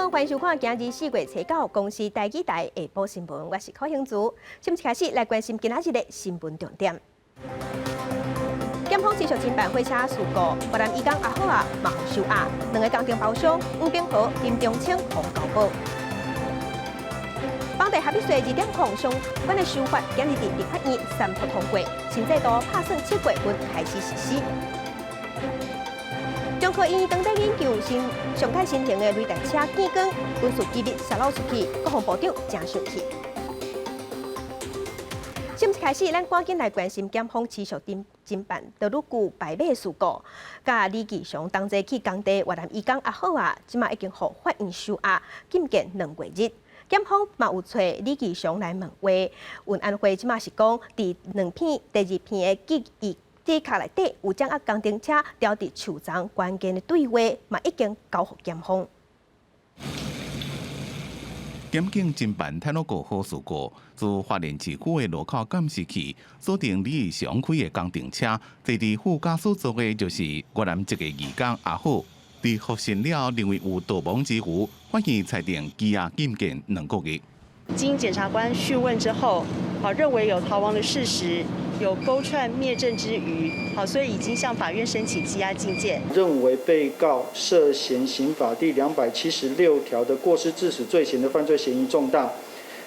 眾歡迎收看今日4月初9公視台語台下晡新聞，我是柯興祖。先開始來關心今仔日的新聞重點。檢方持續偵辦火車事故，越南移工阿好仔嘛予收押，兩个工程包商黃炳豪、林中清予交保。房地合一稅2.0相關的修法，今日佇立法院三讀通過，新制度拍算7月份開始實施。中科院當地研究新上蓋新型的雷達車見光，軍事機密洩露出去，國防部長誠生氣。新聞開始，咱趕緊來關心檢方持續偵辦道路具敗馬事故，佮李義祥同齊去工地越南移工阿好仔，這馬已經予法院收押，禁見2月日。檢方嘛有揣李義祥來問話，運安會這馬是講，佇兩片第二片的記憶記卡內底有掌握工程車調佇樹叢關鍵的對話，嘛已經交予檢方。檢警偵辦太魯閣號事故，自花蓮市區的路口監視器鎖定李義祥開的工程車，坐佇副駕駛座的就是越南籍的移工阿好。佇複審了後，認為有逃亡之虞，法院裁定羈押禁見2個月。經檢察官訊問之後，好認為有逃亡的事實，有勾串滅證之虞，好，所以已經向法院申請羈押禁見。認為被告涉嫌刑法第276條的過失致死罪嫌的犯罪嫌疑重大，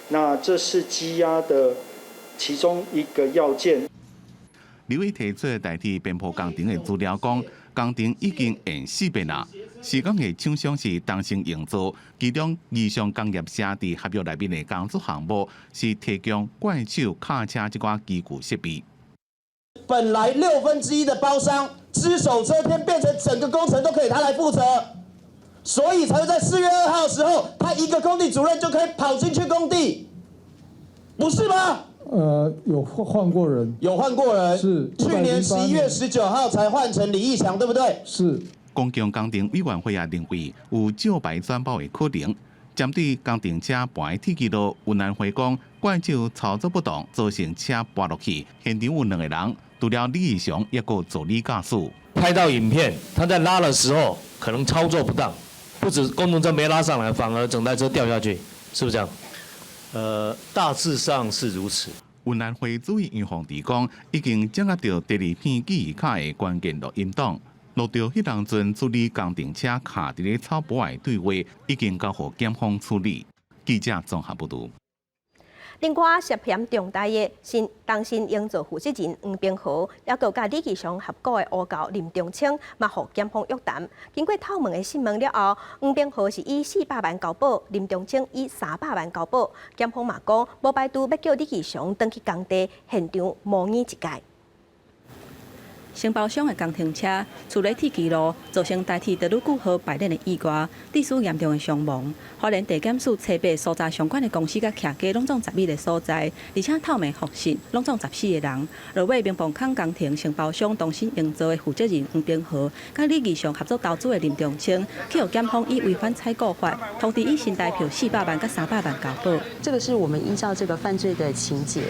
那這是羈押的其中一個要件。立委提出代替邊坡工程的資料，講工程已經延4遍啦。施工的廠商是東成營造，其中義祥工業社佇合約內面的工作項目是提供怪手卡車這寡機具設備。本來1/6的包商只手遮天，變成整個工程都可以他來負責，所以才會在4月2號的時候，他一個工地主任就可以跑進去工地，不是嗎？有換過人，有換過人，是去年11月19號才換成李義祥，對不對？是。公共工程委員會也認為有借牌轉包的可能，針對工程車跋鐵枝路，運安會講怪手操作不當，造成車跋落去，現場有兩個人，除了李義祥，抑閣助理駕駛。拍到影片，他在拉的時候可能操作不當，不止工程車沒拉上來，反而整台車掉下去，是不是這樣？大致上是如此。運安會主委楊鳳池講，已經掌握到第二片記憶卡的關鍵錄音檔，錄著彼當陣處理工程車卡佇咧草埔的對話，已經交予檢方處理。記者綜合報導。另外，涉嫌重大的新東新營造負責人黃炳豪，抑閣佮李義祥合股的烏猴林中清，嘛予檢方約談。經過透明的訊問了後，黃炳豪是以400萬交保，林中清以300萬交保。檢方嘛講，無排除欲叫李義祥轉去工地現場模擬一屆。承包商的工程車處咧鐵枝路，造成台鐵大武號排鏈的意外，致使嚴重的傷亡。花蓮地檢署查白搜查相關的公司佮徛家，攏總12個所在，而且透明複訊，攏總14個人。落尾明磅空工程承包商東新營造的負責人黃炳豪，佮李義祥合作投資的林中清，去予檢方以違反採購法，通知以新台票400萬佮300萬交保。這個是我們依照這個犯罪的情節，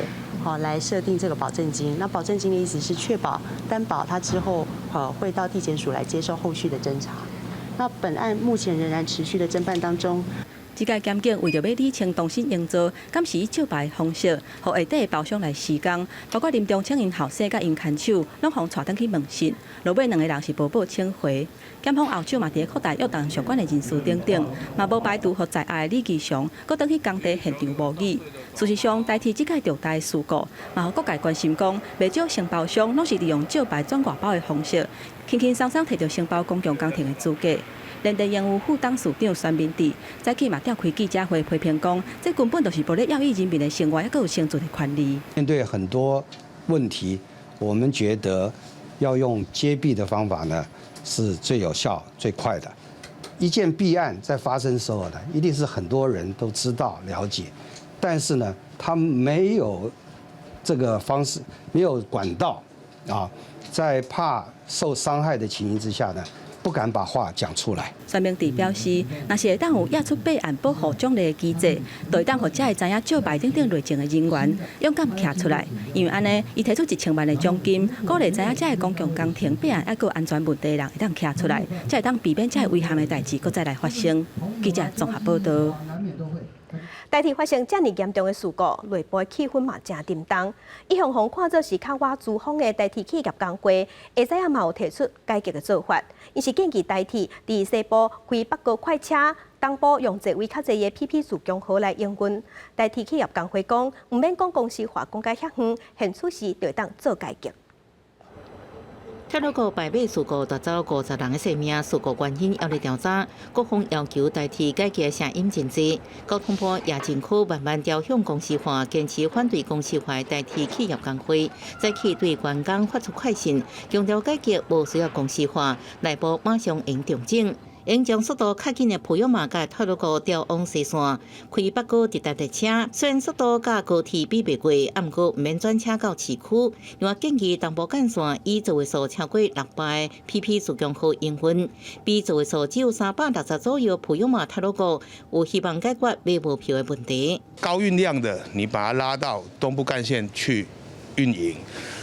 好來設定這個保證金。那保證金的意思是確保擔保他之後，會到地檢署來接受後續的偵查。那本案目前仍然持續的偵辦當中。這屆檢警為著欲理清東新營造，敢是以借牌方式，予下底包商來施工，包括林中清𪜶後生佮𪜶牽手，攏予帶轉去問訊。落尾兩个人是無報請回。檢方後手嘛佇咧擴大約談相關的人士等等，嘛無排除予在押的李義祥，閣轉去工地現場模擬。事實上，台鐵這屆重大事故，嘛予各界關心講，袂少承包商攏是利用借牌轉外包的方式，輕輕鬆鬆摕著承包公共工程的資格。連電營有副董事長孫明智早起嘛召開記者會批評講，這根本就是無咧要意人民的生活，抑閣有生存的權利。面對很多問題，我們覺得要用揭弊的方法呢，是最有效、最快的。一件弊案在發生的時候呢，一定是很多人都知道了解，但是呢，他沒有這個方式，沒有管道啊，在怕受傷害的情形之下呢，不敢把話講出來。宣明智表示，若是會當有掖出弊案保護獎勵的機制，就會當予遮會知影借牌等等類型的人員勇敢徛出來。因為按呢，伊提出1000萬的獎金，鼓勵知影遮个公共工程弊案抑閣安全問題的人會當徛出來，才會當避免遮个遺憾的代誌閣再來發生。記者綜合報道。台鐵發生遮爾嚴重的事故，內部的氣氛嘛誠沉重。一向予看做是較倚資方的台鐵企業工會，下早仔嘛有提出改革的做法。𪜶是建議台鐵佇西部開北高快車，東部用座位較濟的 PP 自強號來營運。台鐵企業工會講，毋免講公司化講甲遐遠，現此時就會當做改革。鐵路局敗馬事故奪走50人的性命，事故原因猶咧調查。各方要求台鐵改革聲音真濟，交通部也真可慢慢朝向公司化，堅持反對公司化的台鐵企業工會，早起對員工發出快信，強調改革無需要公司化，內部馬上會調整。應將速度較緊的普悠瑪佮鐵路局調往西線，開北高直達列車，雖然速度佮高鐵比袂過，毋過毋免轉車到市區。另外建議東部幹線以座位數超過600 PP 自強號營運，比座位數只有360左右普悠瑪鐵路局有希望解決買無票的問題。高運量的，你把它拉到東部幹線去運營，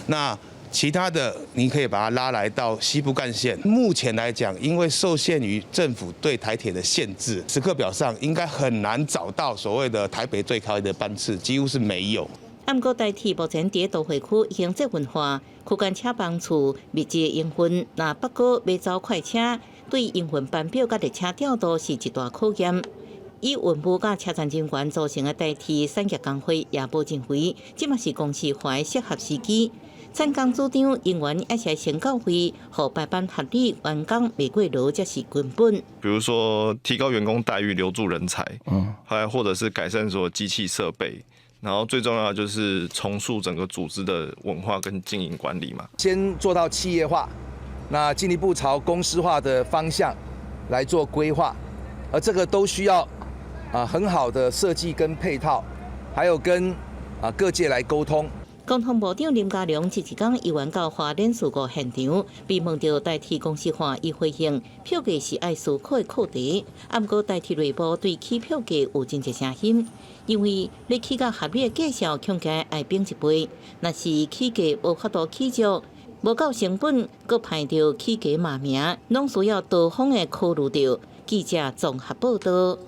那其他的你可以把它拉來到西部幹線。目前來講，因為受限於政府對台鐵的限制，時刻表上應該很難找到所謂的台北最快的班次，幾乎是沒有。毋過台鐵目前佇都會區已經捷運化，區間車班次密集營運，若北高欲走快車，對營運班表佮列車調度是一大考驗。以運務佮車站人員組成的台鐵產業工會也無認為，這嘛是公司化的適合時機。產工主張人員抑是先到位，予排班合理，員工袂過勞才是根本。比如說提高員工待遇，留住人才，還或者是改善所有機器設備，然後最重要的就是重塑整個組織的文化跟經營管理嘛。先做到企業化，那進一步朝公司化的方向來做規劃，而這個都需要很好的設計跟配套，還有跟各界來溝通。交通部長林佳龍這一工猶原到花蓮事故現場，被問到台鐵公司化，伊回應票價是愛思考的課題。毋過台鐵內部對起票價有真濟聲音，認為欲起較合理的價數，恐驚愛變一倍。若是起價無法度起足，無夠成本，閣歹著起價罵名，攏需要多方的考慮著。記者綜合報道。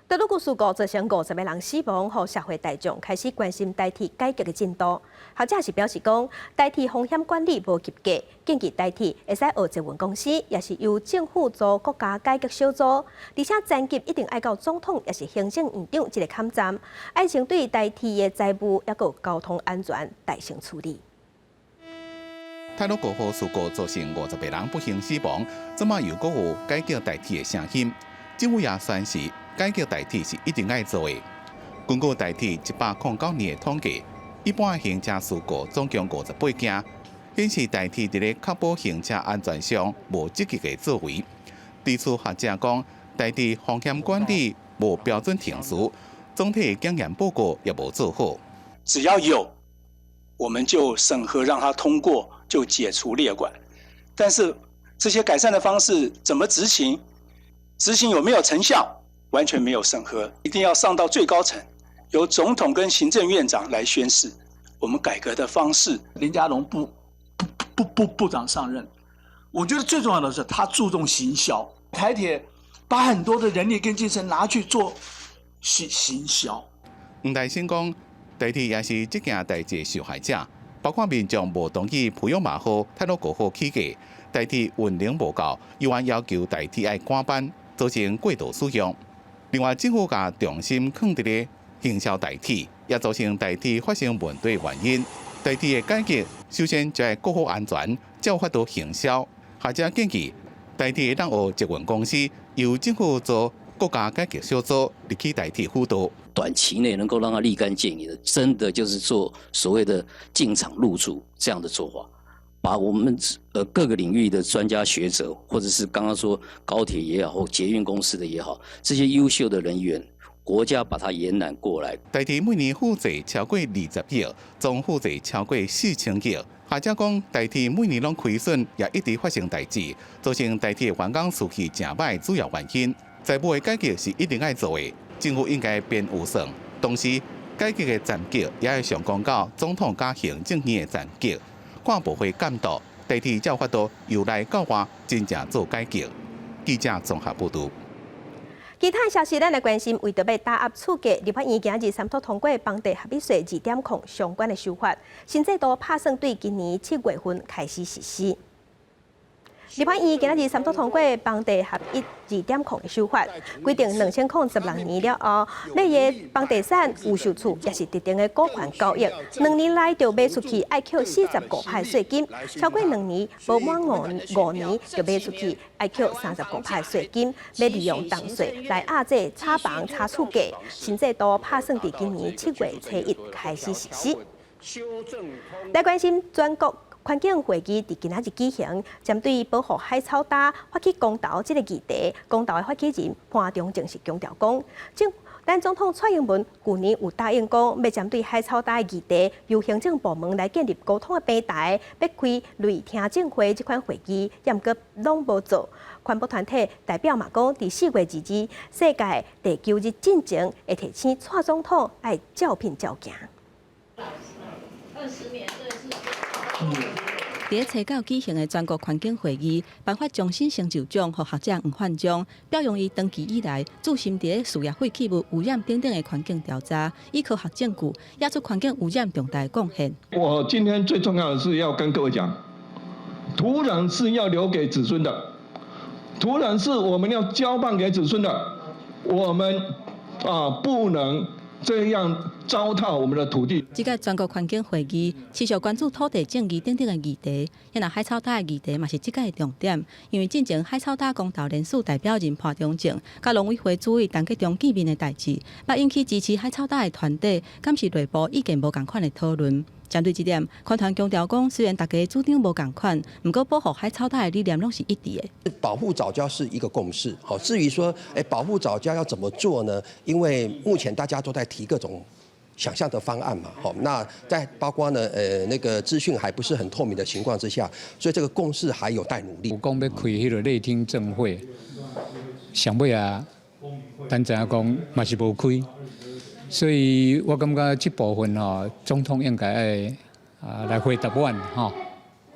太魯閣事故造成50個人死亡，予社會大眾開始關心台鐵改革的進度。學者是表示講，台鐵風險管理無及格，建議台鐵會使學捷運公司，抑是由政府組國家改革小組，而且層級一定愛到總統，抑是行政院長這個坎站，愛先對台鐵的財務抑閣交通安全大成處理。太魯閣號事故造成50個人不幸死亡，這馬又閣有改革台鐵的聲音，政府也宣示，改革台鐵是一定愛做的。根據台鐵109年的統計，一般行車事故總共58件，顯示台鐵佇咧確保行車安全上無積極的作為。對此學者講，台鐵風險管理無標準程序，總體檢驗報告也無做好。只要有，我們就審核讓他通過，就解除列管。但是這些改善的方式怎麼執行？執行有沒有成效？完全沒有審核，一定要上到最高層，由總統跟行政院長來宣示我們改革的方式。林佳龍部長上任，我覺得最重要的是他注重行銷，台鐵把很多的人力跟精神拿去做行銷。黃大仙講，台鐵也是這件代誌受害者，包括民眾無同意普悠瑪號、太魯閣號起價，台鐵運能無夠，猶原要求台鐵愛趕班，造成過度使用。另外，政府共重心囥佇咧行銷台鐵，也造成台鐵發生問題原因。台鐵的改革，首先就愛顧好安全，才有法度行銷。學者建議，台鐵會當學捷運公司，由政府組國家改革小組入去台鐵輔導。短期內能夠讓它立竿見影的，真的就是做所謂的進場入駐這樣的做法，把我們各個領域的專家學者，或者是剛剛說高鐵也好，或捷運公司的也好，這些優秀的人員，國家把它延攬過來。台鐵每年負債超過20億，總負債超過4000億。學者講，台鐵每年攏虧損，也一直發生代誌，造成台鐵員工士氣誠䆀主要原因。財務的改革是一定愛做的，政府應該編預算，同時改革的層級也會上公告總統佮行政院的層級，跨部會監督，台鐵才有法度由內到外真正做改革。記者綜合報導。其他消息，咱來關心，為著欲打壓厝價，立法院今日三讀通過房地合一稅2.0相關的修法，新制度拍算對今年7月份開始實施。立法院今日三讀通過房地合一2.0的修法，規定2016年了後，買的房地產預售厝抑是特定的股權交易，2年內就賣出去愛扣45%稅金，超過兩年無滿五年就賣出去愛扣35%稅金，欲利用重稅來壓制炒房炒厝價。新制度拍算佇今年7月初1開始實施。來關心全國環境會議佇今仔日舉行，針對保護海草礁發起公投這個議題，公投的發起人潘忠政是強調講，咱總統蔡英文舊年有答應講，欲針對海草礁的議題，由行政部門來建立溝通的平台，欲開類聽證會這款會議，毋過攏無做。環保團體代表嘛講，佇4月22日世界地球日進前，會提醒蔡總統愛照片照行。20年。佇初九舉行的全國環境會議，頒發終身成就獎予學者黃煥忠，表揚伊長期以來注心佇事業廢棄物污染等等的環境調查，以科學證據，掖出環境污染重大貢獻。我今天最重要的是要跟各位講，土壤是要留給子孫的，土壤是我們要交棒給子孫的，我們啊不能這樣糟蹋我們的土地。這屆全國環境會議持續關注土地正義等等的議題，若海草礁的議題嘛是這屆的重點。因為進前海草礁公投聯署代表人潘忠政，佮農委會主委陳吉仲見面的代誌，捌引起支持海草礁的團體，敢是內部意見無仝款的討論。針對這點，環團強調講，雖然大家主張無仝款，毋過保護海草礁的理念攏是一致的。保護藻礁是一個共識。好，至於說，保護藻礁要怎麼做呢？因為目前大家都在提各種想象的方案嘛，好，那在包括呢，那個資訊還不是很透明的情況之下，所以這個共識還有待努力。有講欲開彼个類聽證會，上尾啊，咱知影講嘛是無開。所以我感覺這部分吼，總統應該愛啊來回答阮吼，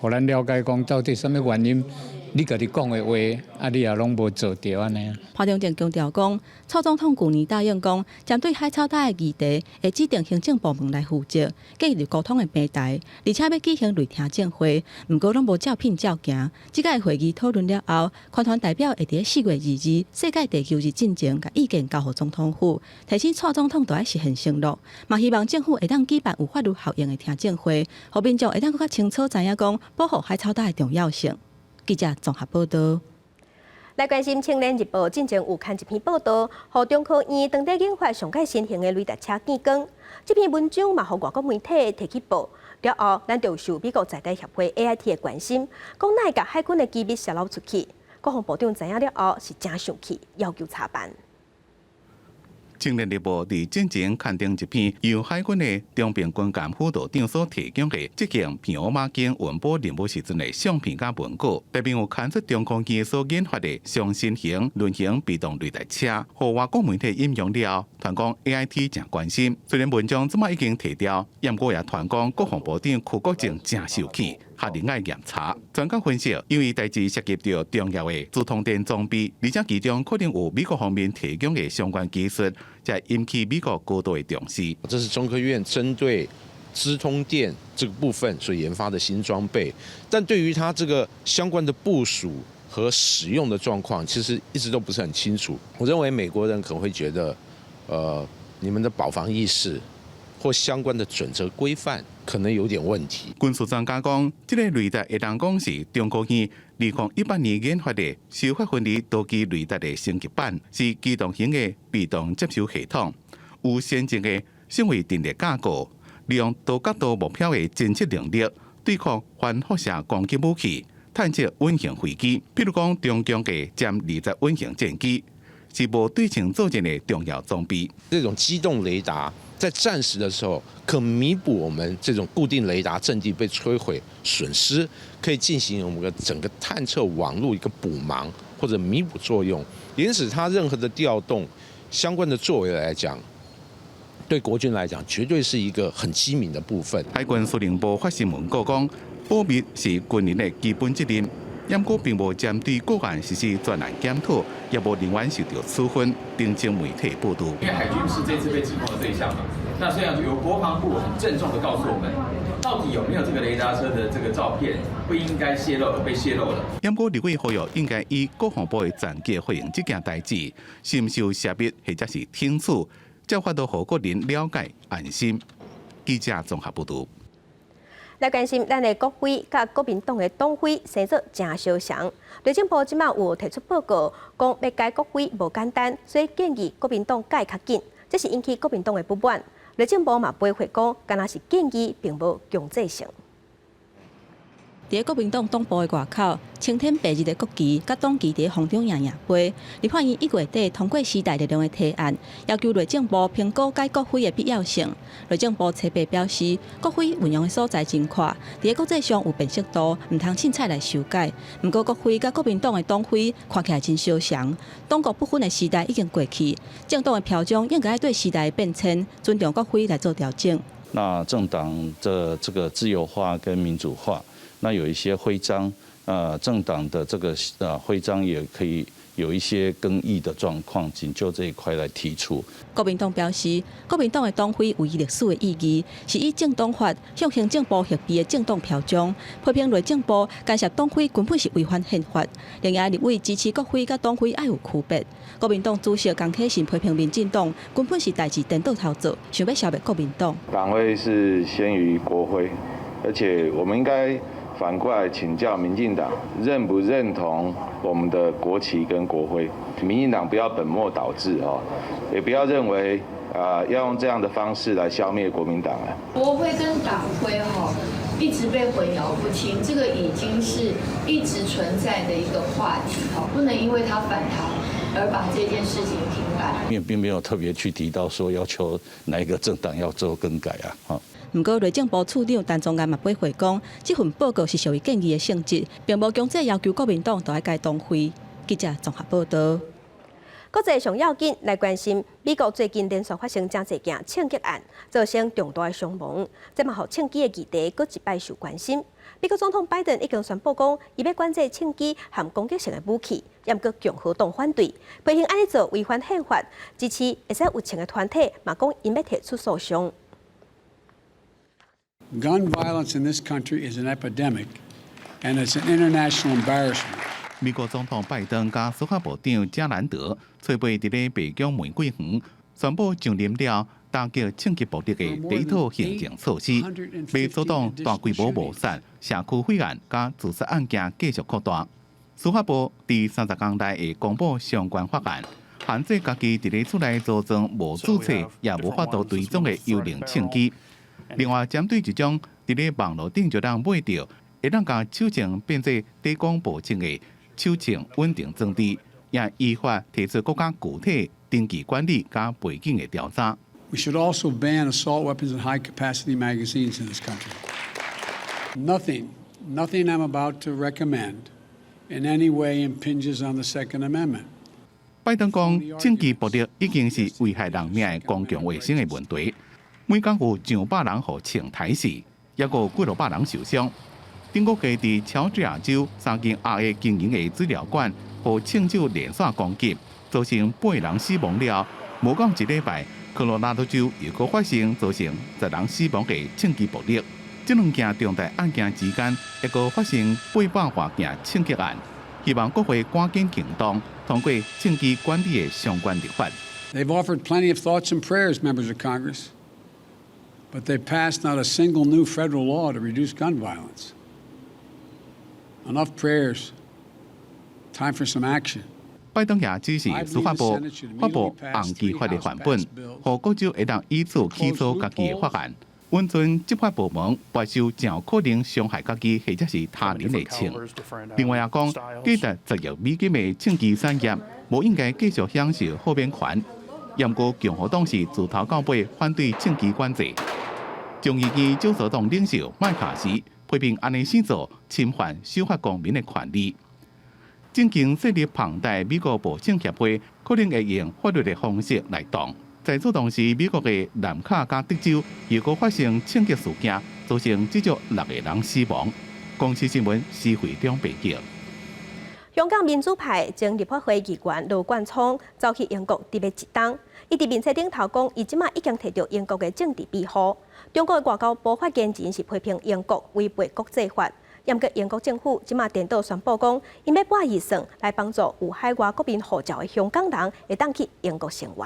予咱了解講到底啥物原因，你家己講的話，啊你也攏無做著按呢。潘忠政強調講，蔡總統舊年答應講，針對海草礁的議題，會指定行政部門來負責，建立溝通的平台，而且欲舉行類聽證會，毋過攏無照片照行。這屆會議討論了後，環團代表會佇4月22日世界地球日進前，共意見交予總統府，提醒蔡總統著愛實現承諾，嘛希望政府會當舉辦有法律效應的聽證會，予民眾會當閣較清楚知影講保護海草礁的重要性。記者綜合報導。來關心《青年日報》進前有刊一篇報導，予中科院當地研發上蓋新型的雷達車見光。這篇文章嘛，予外國媒體提去報了後，咱就受美國在台協會 AIT 的關心，講哪會共海軍的機密洩露出去。國防部長知影了後是誠生氣，要求查辦。青年日報佇進前刊登一篇由海軍的長平軍艦副道長所提供的這件平歐馬經運補任務時陣的相片佮文稿，內面有刊出中科院所研發的上新型輪型被動雷達車，予外國媒體引用了後，傳講 AIT 誠關心。雖然文章這擺已經提掉，毋過也傳講國防部長柯國正誠受氣，下令愛嚴查。專家分析，因為代誌涉及著重要的資通電裝備，而且其中可能有美國方面提供的相關技術，才引起美國高度的重視。這是中科院針對資通電這個部分所研發的新裝備，但對於它這個相關的部署和使用的狀況，其實一直都不是很清楚。我認為美國人可能會覺得，你們的保防意識或相關的準則規範可能有點問題。軍事專家講，這个雷達會當講是中科院2018年研發的收發分離多機雷達的升級版，是機動型的被動接收系統，有先進的升位陣列架構，利用多角度目標的偵測能力，對抗反輻射攻擊武器、探測隱形飛機，譬如講中共的殲20隱形戰機。是無對稱作戰的重要裝備。這種機動雷達在戰時的時候，可彌補我們這種固定雷達陣地被摧毀損失，可以進行我們的整個探測網路一個補盲或者彌補作用。因此，它任何的調動相關的作為來講，對國軍來講，絕對是一個很機敏的部分。海軍司令部發新聞稿講，保密是軍人的基本責任。毋過並無針對個案實施專案檢討，也無人員受到處分。澄清媒體報導。因為海軍是這次被指控的對象嘛，那雖然由國防部很鄭重的告訴我們，到底有沒有這個雷達車的這個照片不應該洩露而被洩露了。毋過立委呼籲應該以國防部的層級回應這件代誌，是毋是洩密或者是聽取，才法度予國人了解安心。記者綜合報導。來關心咱的國徽佮國民黨的黨徽生做誠相像。內政部這馬有提出報告，講欲改國徽無簡單，所以建議國民黨改較緊，這是引起國民黨的不滿。內政部嘛回覆講，敢若是建議，並無強制性。佇國民黨黨部的外口，青天白日的國旗佮黨旗佇風中搖搖飛。立法院1月底通過時代力量的提案，要求內政部評估改國徽的必要性。內政部冊表示，國徽運用的所在真闊，佇國際上有辨識度，毋通凊彩來修改。毋過國徽佮國民黨的黨徽看起來真相像，黨國不分的時代已經過去，政黨的標章應該對時代的變遷，尊重國徽來做調整。那政黨的這個自由化跟民主化。那有一些徽章，政黨的這個徽章也可以有一些更易的狀況，僅就這一塊來提出。國民黨表示，國民黨的黨徽有伊歷史的意義，是依政黨法向行政部核備的政黨標章，批評內政部干涉黨徽根本是違反憲法。另外，立委支持國徽佮黨徽愛有區別。國民黨主席江啟臣批評民進黨根本是代誌顛倒頭做，想欲消滅國民黨。黨徽是先於國徽，而且我們應該反過來請教民進黨認不認同我們的國旗跟國徽？民進黨不要本末倒置哦，也不要認為啊要用這樣的方式來消滅國民黨啊。國徽跟黨徽哈一直被混淆不清，這個已經是一直存在的一個話題哈，不能因為他反彈而把這件事情停擺。因為並沒有特別去提到說要求哪一個政黨要做更改啊，哈。毋過內政部次長陳宗彥嘛回覆講，這份報告是屬於建議的性質，並無強制要求國民黨都愛改黨徽。記者綜合報導。國際上要緊來關心，美國最近連續發生誠濟件槍擊案，造成重大的傷亡，這嘛予槍支的議題閣一擺受關心。美國總統拜登已經宣布講，伊欲管制槍支和攻擊性的武器，毋過共和黨反對，批評按呢做違反憲法，支持會使有槍的團體嘛講𪜶欲提出訴訟。 Gun violence in this country is an epidemic, and it's an international embarrassment. 美國總統拜登佮司法部長加蘭德，初八佇咧白宮玫瑰園宣布上任了打擊槍擊暴力的第一套行政措施，欲阻擋大規模謀殺、社區血案佮自殺案件繼續擴大。司法部佇30工內會公布相關法案，限制家己佇咧厝內組裝無註冊也無法度追蹤的幽靈槍支。另外，針對一種佇咧網路頂就通買著，會當共手槍變做低功步槍的手槍穩定裝置，也依法提出閣較具體登記管理佮背景的調查。 We should also ban assault weapons and high-capacity magazines in this country. Nothing, nothing I'm about to recommend in any way impinges on the Second Amendment. 拜登講，槍支暴力已經是危害人命的公共衛生的問題。每工有上百人予槍刣死，抑閣有幾落百人受傷。頂個月佇喬治亞州三間鴨的經營的水療館，予槍手連續攻擊，造成八人死亡了。無夠一禮拜，科羅拉多州又閣發生造成10人死亡的槍擊暴力。這兩件重大案件之間，抑閣發生800外件槍擊案。希望國會趕緊行動，通過槍支管理的相關立法。 They've offered plenty of thoughts and prayers, members of Congress, but they passed not a single new federal law to reduce gun violence. Enough prayers. Time for some action. 拜登也指示司法部發布紅旗法的範本，予各州會當依此起草家己的法案。允准執法部門沒收誠可能傷害家己或者是他人的槍。另外也講，價值10億美金的槍支產業，無應該繼續享受豁免權。毋過共和黨是自頭到尾反對槍支管制。眾議院少數黨領袖麥卡錫批評按呢死做侵犯守法公民的權利。政經勢力龐大美國步槍協會可能會用法律的方式來擋。在此同時，美國的南卡佮德州又閣發生槍擊事件，造成至少六個人死亡。公視新聞施惠中報導。香港民主派前立法會議員羅冠聰走去英國佇欲一冬，伊佇面冊頂頭講，伊這馬已經提著英國的政治庇護。中國的外交部發言人是批評英國違背國際法，毋過英國政府這馬顛倒宣布講，𪜶欲撥預算來幫助有海外國民護照的香港人會當去英國生活。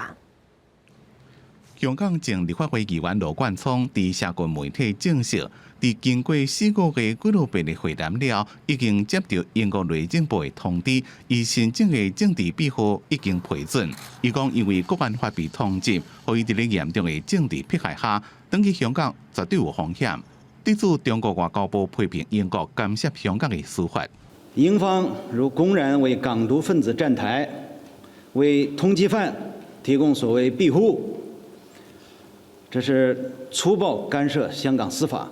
香港前立法會議員羅冠聰佇社群媒體證實，佇經過4個月幾落遍的會談了，已經接著英國內政部的通知，伊申請的政治庇護已經批准。伊講，因為國安法被通緝，予伊佇咧嚴重的政治迫害下，轉去香港絕對有風險。對此，中國外交部批評英國干涉香港的司法。英方如公然為港獨分子站台，為通緝犯提供所謂庇護，這是粗暴干涉香港司法，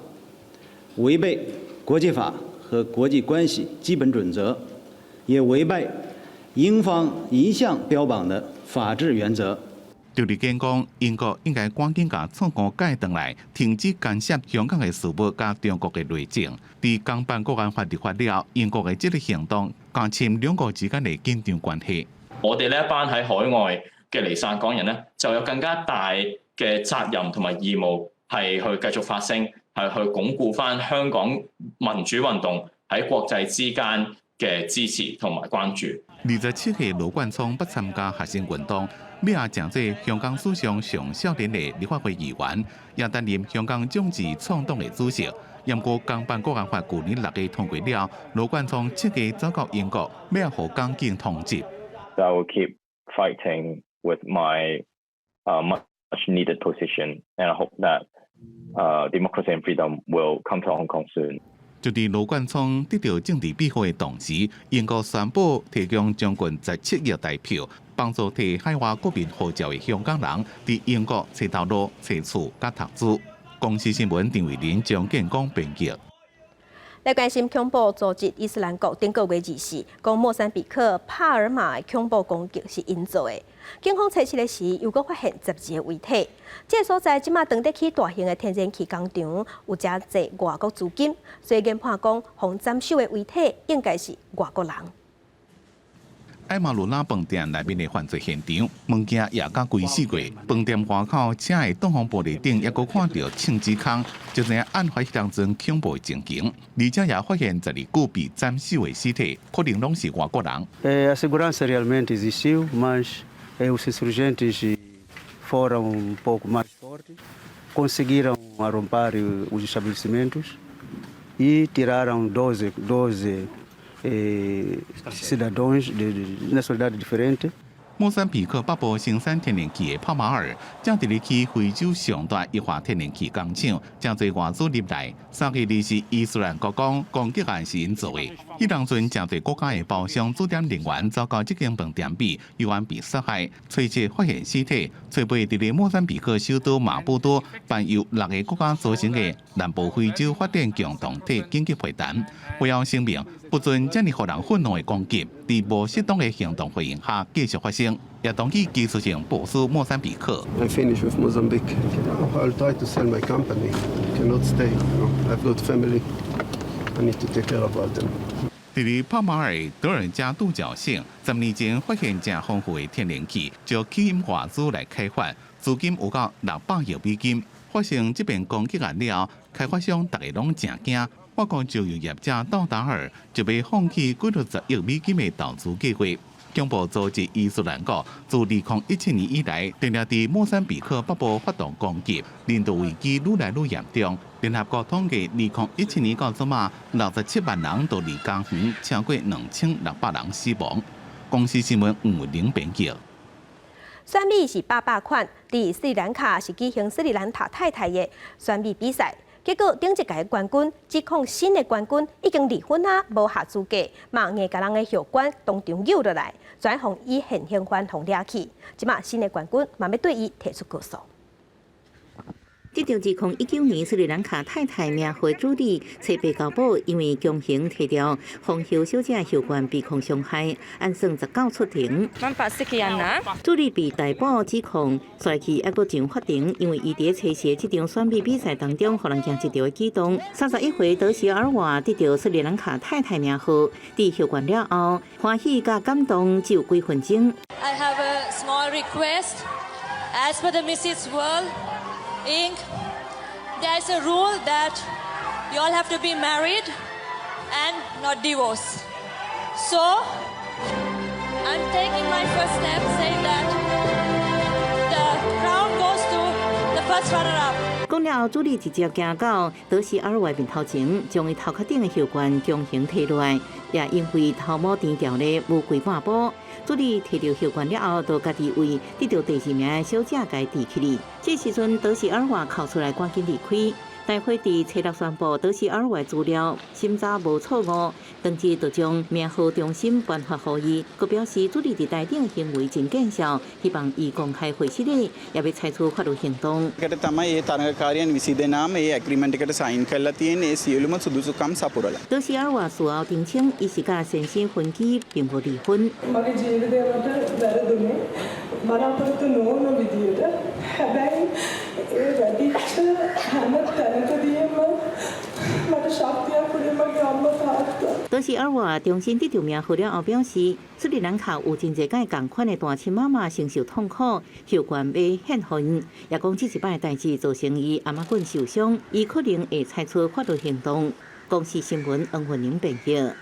違背國際法和國際關係基本準則，也違背英方一向標榜的法治原則。趙立堅講，英國應該趕緊共錯誤改轉來，停止干涉香港的事務佮中國的內政。佇港版國安法立法了，英國的這個行動加深兩國之間的緊張關係。我哋呢一班喺海外嘅離散港人呢，就有更加大嘅責任同埋義務，係去繼續發聲，係去鞏固返香港民主運動喺國際之間嘅支持同埋關注。27歲羅冠聰捌參加學生運動，尾仔成做香港史上上少年的立法會議員，也擔任香港眾志創黨的主席。毋過港版國安法舊年6月通過了，羅冠聰七月走到英國，欲予港警通緝。 I will keep fighting with my much needed position, and I hope that democracy and freedom will come to Hong Kong soon. 就佇羅冠聰得著政治庇護的同時，英國宣布提供將近17億台票，幫助提海外國民護照的香港人佇英國揣頭路、揣厝佮讀書。公視新聞陳慧琳、張建光編輯。來關心恐怖組織伊斯蘭國頂個月24，講莫桑比克帕爾馬的恐怖攻擊是𪜶做的。警方查緝的時，又閣發現12個遺體。這個所在這馬當咧起大型的天然氣工廠，有誠濟外國資金，所以研判講，予斬首的遺體應該是外國人。艾馬魯拉飯店內面的犯罪現場，物件也甲規四過。飯店外口車的擋風玻璃頂，猶閣看著槍支空，就知影案發彼當陣恐怖的情形。而且也發現12具被斬首的屍體，可能攏是外國人。 A segurança realmente existiu, mas os insurgentes foram um pouco mais fortes, conseguiram arrombar os estabelecimentos e tiraram 12 cidadãos de nacionalidade diferente. 莫桑比克北部生產天然氣的帕馬爾，正佇咧起非洲上大液化天然氣工廠，誠濟外資入來。3月24，伊斯蘭國講攻擊案是𪜶做的。彼當陣誠濟國家的包廂駐點人員走到這間飯店邊，猶原被殺害。初七發現屍體，初八佇咧莫桑比克首都馬布多辦由六个國家組成的南部非洲發展共同體緊急會談，會後聲明不准這爾予人憤怒的攻擊，佇無適當的行動回應下繼續發生，也同意技術性部署莫桑比克。 I finish with Mozambique. I'll try to sell my company. I cannot stay. I've got family. I need to take care about them. 佇咧帕馬爾德爾加杜角省，10年前發現誠豐富的天然氣，就吸引外資來開發，資金有夠600億美金。發生這遍攻擊案了，開發商逐家攏誠驚。法國石油業者道達爾就欲放棄幾落10億美金的投資計劃。恐怖組織伊斯蘭國自2017年以來，定定佇莫桑比克北部發動攻擊，人道危機愈來愈嚴重。聯合國統計，2017年到這馬，67萬人逃離家園，超過2600人死亡。公視新聞吳玲編輯。選美是百百款，佇斯里蘭卡是舉行斯里蘭卡太太的選美比賽，結果頂一屆冠軍指控新的冠軍已經離婚啊，無合資格，嘛硬共人的後冠當場扭落來，轉予以現行犯予掠去。這馬新的冠軍嘛欲對伊提出告訴。得著2019年斯里蘭卡太太名號主理，揣白膠寶因為強行提掉皇后小姐後冠被控傷害，按算19出庭。主理被逮捕指控，煞去猶閣上法庭，因為伊佇咧初時這場選美比賽當中，予人驚一著的舉動。31歲德席爾瓦得著斯里蘭卡太太名號，佇後冠了後，歡喜佮感動只有幾分鐘。 I have a small request. As per the Mrs. World Inc., there is a rule that you all have to be married and not divorced. So, I'm taking my first step saying that the crown goes to the first runner-up. 講了後，主理直接行到德西爾瓦面頭前，將伊頭殼頂的後冠強行提落來，也因為頭毛剪掉咧無規半步。主理提著後冠了後，就家己為得著第二名的小姐共戴起來。這時陣，德西爾瓦哭出來，趕緊離開。大會佇初六宣布德西爾瓦資料審查無錯誤，當即就將名號重新頒發予伊，閣表示主理佇台頂行為真見笑，希望伊公開會失禮，也欲採取法律行動。 එකට තමයි ඒ තරඟකාරියන් 20 දෙනාම ඒ ඇග්‍රීමන්ට් එකට සයින් කරලා තියෙන්නේ ඒ සියලුම සුදුසුකම් සපුරලා. 德西爾瓦事後澄清，伊是佮先生分居，並無離婚。 මගේ ජීවිතය මට වැරදුනේ බලාපොරොත්තු නොවුණු විදියට. හැබැයි ඒ වැදිච්ච හැම තැනකදීම මට ශක්තියක් වුණේ මගේ අම්මා තාත්තා. 德西爾瓦重新得著名號了後表示，斯里蘭卡有真濟個仝款的單親媽媽承受痛苦，後冠欲獻予𪜶，也講這一擺代誌造成伊頷仔骨受傷，伊可能會採取法律行動。公視新聞黃雲玲編譯。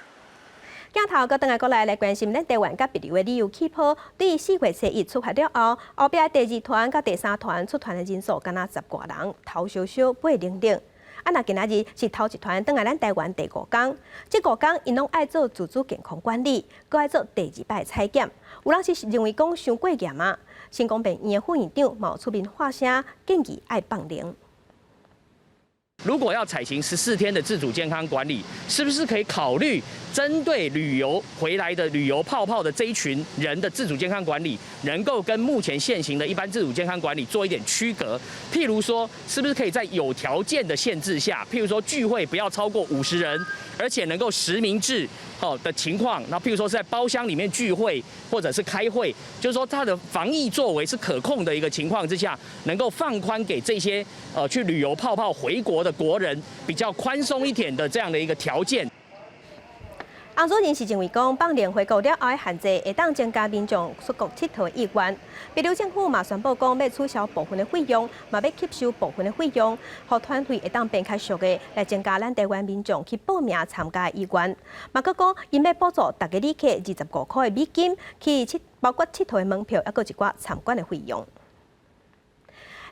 鏡頭閣轉來過來來關心咱台灣佮帛琉的旅遊氣泡，對4月初1出發了後，後壁第二團佮第三團出團的人數敢若十外人，頭燒燒尾冷冷。啊，若今仔日是頭一團轉來咱台灣第五工，這五工𪜶攏愛做自主健康管理，閣愛做第二擺採檢。有人是認為講傷過嚴啊，成功病院的副院長嘛有出面發聲，建議愛放靈。如果要採行14天的自主健康管理，是不是可以考慮針對旅遊回來的旅遊泡泡的這一群人的自主健康管理，能夠跟目前現行的一般自主健康管理做一點區隔？譬如說，是不是可以在有條件的限制下，譬如說聚會不要超過50人，而且能夠實名制好的情況，那譬如說是在包廂裡面聚會或者是開會，就是說它的防疫作為是可控的一個情況之下，能夠放寬給這些去旅遊泡泡回國的國人比較寬鬆一點的這樣的一個條件。洪主任是認為講，放靈回國了後的限制會當增加民眾出國𨑨迌的意願。帛琉政府嘛宣布講，欲取消部分的費用，嘛欲吸收部分的費用，予團費會當變較俗的，來增加咱台灣民眾去報名參加的意願。嘛閣講，𪜶欲補助逐个旅客25塊的美金，去𨑨包括𨑨迌的門票，抑閣一寡參觀的費用。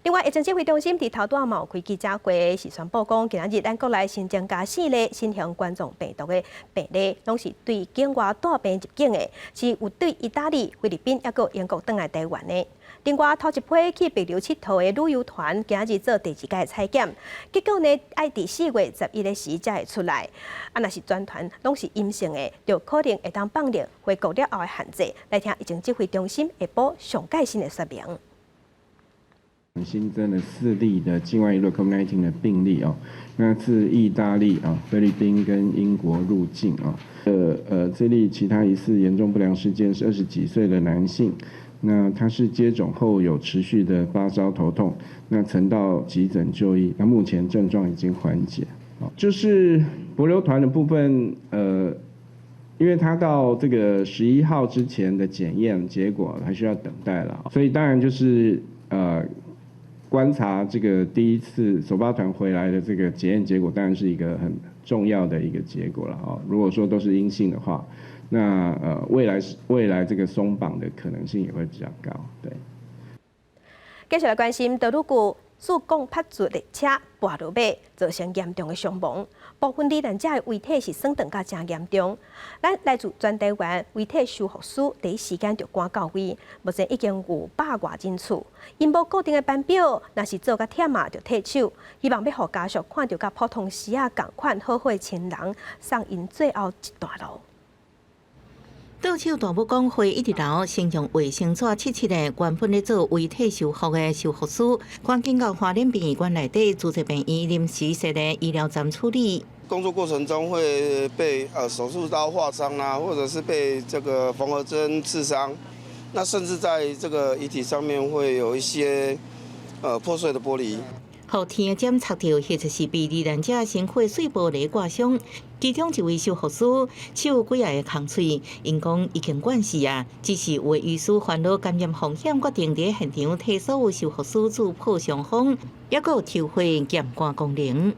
另外，疫情指揮中心佇頭拄仔嘛有開記者會，是宣布講，今仔日咱國內新增加四例新型冠狀病毒的病例，攏是對境外帶病入境的，是有對意大利、菲律賓抑閣英國轉來台灣的。另外，頭一批去帛琉𨑨迌的旅遊團，今仔日做第二擺採檢，結果呢，愛佇4月11的時才會出來。啊，若是全團攏是陰性的，就可能會當放靈回國了後的限制。來聽疫情指揮中心下晡上蓋新的說明。新增了四例的境外移入 COVID-19 的病例哦，那自意大利啊、菲律賓跟英國入境啊。這例其他疑似嚴重不良事件是20幾歲的男性，那他是接種後有持續的發燒、頭痛，那曾到急診就醫，那目前症狀已經緩解。就是帛琉團的部分，因為他到這個11號之前的檢驗結果還需要等待了，所以當然就是觀察這個第一次首發團回來的這個檢驗結果，當然是一個很重要的一個結果了哈。如果說都是陰性的話，那未來這個鬆綁的可能性也會比較高。對。繼續來關心，杜魯古。事故拍出列車跋落馬，造成嚴重的傷亡。部分罹難者的遺體是損斷甲誠嚴重。咱來自全台灣遺體修復師第一時間就趕到位，目前已經有百外人次。𪜶無固定的班表，若是做甲忝啊，就退手。希望欲予家屬看著佮普通時仔仝款好好的親人，送𪜶最後一段路。倒手大武講血一直流，先用衛生紙拭拭的，原本咧做遺體修復的修復師，趕緊到花蓮殯儀館內底組織病院臨時設的醫療站處理。工作過程中會被手術刀劃傷啦，或者是被這個縫合針刺傷，那甚至在這個遺體上面會有一些破碎的玻璃。予天檢測著，或者是被罹難者身軀碎玻璃割傷。其中一位修復師手幾仔个空喙，𪜶講已經慣勢啊，只是有的醫師煩惱感染風險，決定佇現場替所有修復師注破傷風，抑閣有抽血驗肝功能。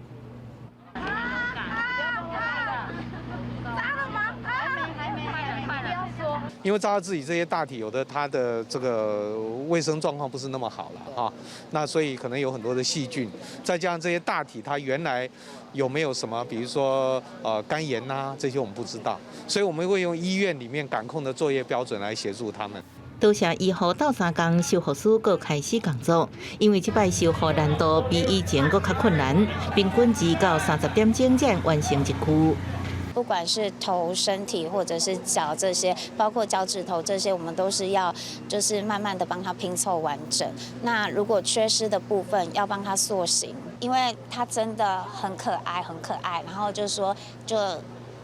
因為扎到自己這些大體，有的它的這個衛生狀況不是那麼好了哈，那所以可能有很多的細菌，再加上這些大體它原來有沒有什麼，比如說肝炎呐這些我們不知道，所以我們會用醫院裡面感控的作業標準來協助他們。多謝醫護鬥相共，修復師閣開始工作，因為這擺修復難度比以前閣較困難，平均2到30點鐘才完成一區。不管是頭、身體或者是腳這些，包括腳趾頭這些，我們都是要就是慢慢的幫他拼湊完整。那如果缺失的部分，要幫他塑形，因為他真的很可愛，很可愛。然後就說就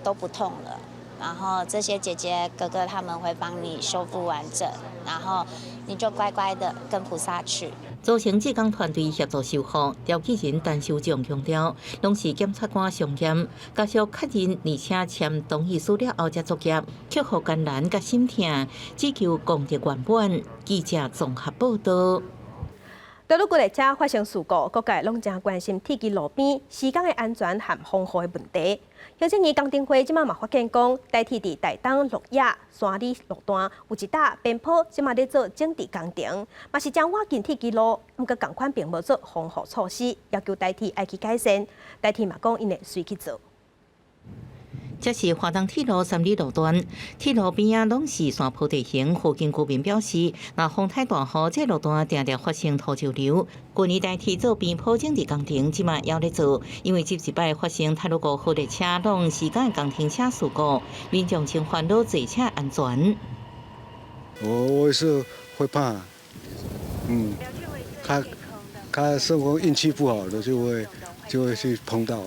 都不痛了。然後這些姐姐哥哥他們會幫你修復完整，然後你就乖乖的跟菩薩去。組成志工團隊協助修復，調解人陳修長強調，攏是檢察官相驗，家屬確認而且簽同意書了後才作業，克服艱難佮心痛，只求功德圓滿。記者綜合報道。大陸列車發生事故，各界攏誠關心鐵支路邊施工的安全和防護的問題。行政院工程會這馬嘛發現講，台鐵佇台東鹿野山里路段有一搭邊坡，這馬咧做整治工程，嘛是誠倚近鐵支路，毋過仝款並無做防護措施，要求台鐵愛去改善。台鐵嘛講，𪜶會隨去做。這是華東鐵路三里路段，鐵路邊仔攏是山坡地形。附近居民表示，若風太大雨，這路段定定發生土石流。去年台鐵做邊坡整治工程，這馬猶咧做，因為這一擺發生太魯閣號列車攏時間工程車事故，民眾真煩惱坐車安全。我是會怕，他他生活運氣不好的就會去碰到。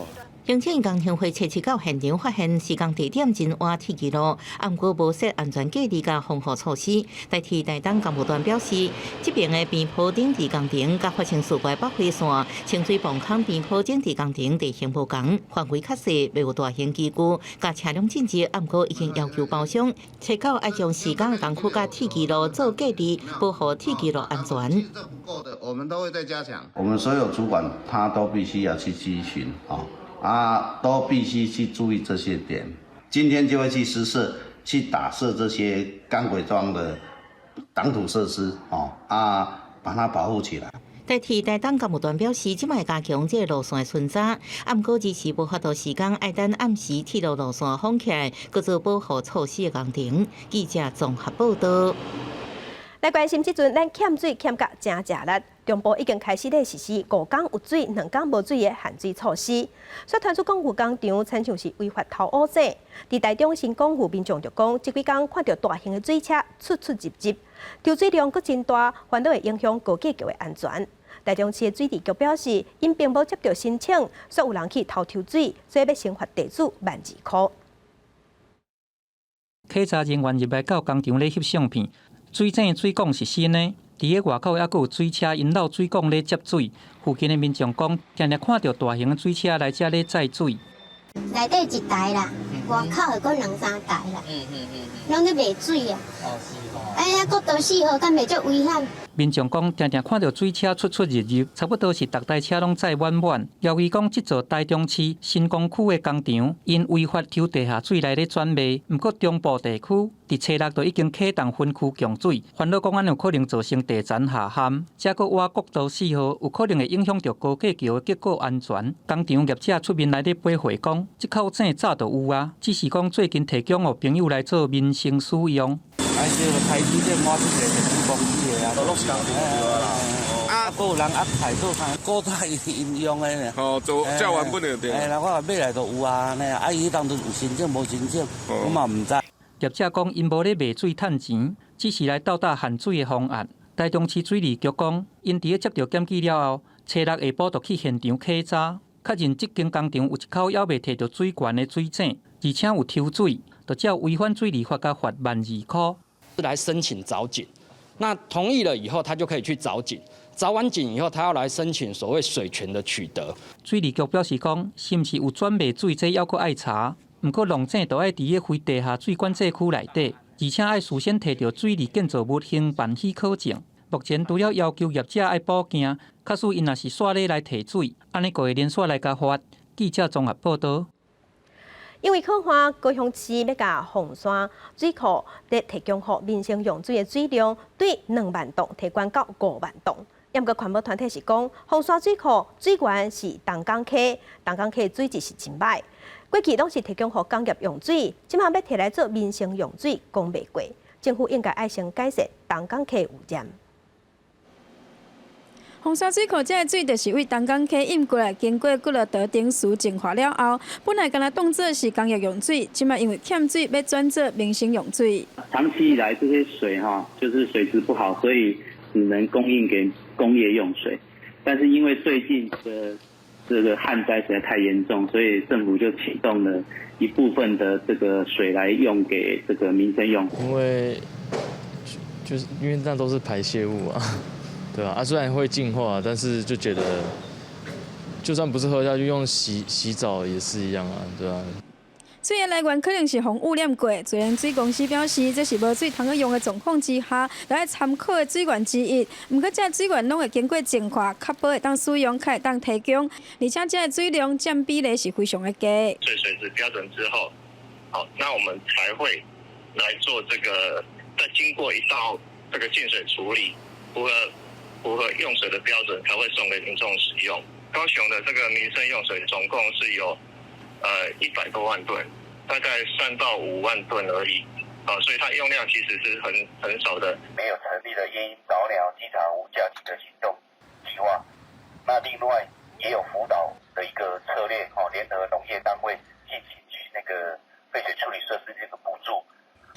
行政工程會測試到現場，發現施工地點真倚鐵支路，毋過無設安全隔離佮防護措施。台鐵台東工務段表示，這爿的邊坡整治工程佮發生事故北回線清水磅空邊坡整治工程地形無仝，範圍較細，袂有大型機具佮車輛進入，毋過已經要求包商，測到愛將施工工區佮鐵支路做隔離，保護鐵支路安全。我們都會再加強。我們所有主管他都必須要去諮詢啊。啊，都必須去注意這些點。今天就會去實設，去打設這些鋼軌樁的擋土設施，哦，啊，把它保護起來。台鐵台東工務段表示，這擺加強這個路線的巡查，毋過遲遲無法度時間，愛等暗時鐵路路線封起來，閣做保護措施的工程。記者綜合報道。來關心這陣，咱欠水欠甲誠食力，中部已經開始咧實施五工有水、兩工無水的限水措施。所以傳出講有工廠親像是違法偷烏井。佇台中新港有民眾就講，這幾工看著大型的水車出出入入，抽水量閣真大，煩惱會影響高架橋的安全。台中市的水利局表示，𪜶並無接著申請，煞有人去偷抽水，所以欲先罰地主12,000塊。稽查人員入來到工廠咧翕相片。水井水管是新的，佇咧外口猶閣有水車𪜶漏水管咧接水。附近的民眾講，定定看著大型的水車來遮咧載水。內底一台啦，外口的閣兩三台啦，攏咧賣水啊。哎呀，國道四號敢袂足危險？民眾講，定定看著水車出出入入，差不多是逐台車攏載滿滿。姚伊講，這座台中市新光區的工廠，𪜶違法抽地下水來咧轉賣，毋過中部地區佇初六就已經啟動分區供水，煩惱講按呢有可能造成地層下陷，這閣挖國道4號，有可能會影響著高架橋的結構安全。工廠業者出面來咧駁回講，這口井早就有啊，只是講最近提供予朋友來做民生使用。啊，閣有人壓菜做啥？古早𪜶用的呢。哦，做這原本就對。哎，我買來就有啊，呢，啊，伊當陣有申請無申請，我嘛毋知。業者講，𪜶無咧賣水趁錢，只是來鬥搭限水的方案。台中市水利局講，𪜶佇咧接著檢舉了後，初六下晡就去現場稽查，確認這間工廠有一口猶未提著水源的水井，而且有抽水，就照違反水利法共罰12,000箍。來申請鑿井，那同意了以後，他就可以去鑿井。鑿完井以後，他要來申請所謂水權的取得。水利局表示講，是毋是有轉賣水，這猶閣愛查。毋過弄井都愛佇咧非地下水管制區內底，而且愛事先提著水利建造物興辦許可證。目前除了要求業者愛補件，假使𪜶若是煞咧來提水，按呢就會連續來共罰。記者綜合報導。因為旱旱，高雄市欲共鳳山水庫咧提供予民生用水的水量，對2萬噸提懸到5萬噸。毋過環保團體是講，鳳山水庫水源是東港溪，東港溪水質是真䆀。過去攏是提供予工業用水，這馬欲提來做民生用水，講袂過。政府應該愛先改善東港溪污染。鳳山水庫這个水就是對東港溪引過來，經過幾落道頂處淨化了後，本來干焦當做是工業用水，這馬因為欠水，欲轉做民生用水。長期以來，這些水哈，就是水質不好，所以只能供應給工業用水。但是因為最近的這個旱災實在太嚴重，所以政府就啟動了一部分的這個水來用給這個民生用。因為就是因為那都是排泄物啊。對啊，啊雖然會淨化，但是就覺得，就算不是喝下去，用洗洗澡也是一樣啊，對啊。水的來源可能是予污染過，自來水公司表示，這是無水通去用的狀況之下，來參考的水源之一。毋過，這水源攏會經過淨化，確保會當使用，較會當提供。而且，這个水量佔比例是非常的低。水水質標準之後，好，那我們才會來做這個，再經過一道這個淨水處理，符合用水的標準，才會送給民眾使用。高雄的這個民生用水總共是有100多萬噸，大概3到5萬噸而已，啊，所以它用量其實是很少的。沒有成立的鳶早鳥機場無家庭的行動計劃，那另外也有輔導的一個策略，哦，聯合農業單位進行去那個廢水處理設施這個補助。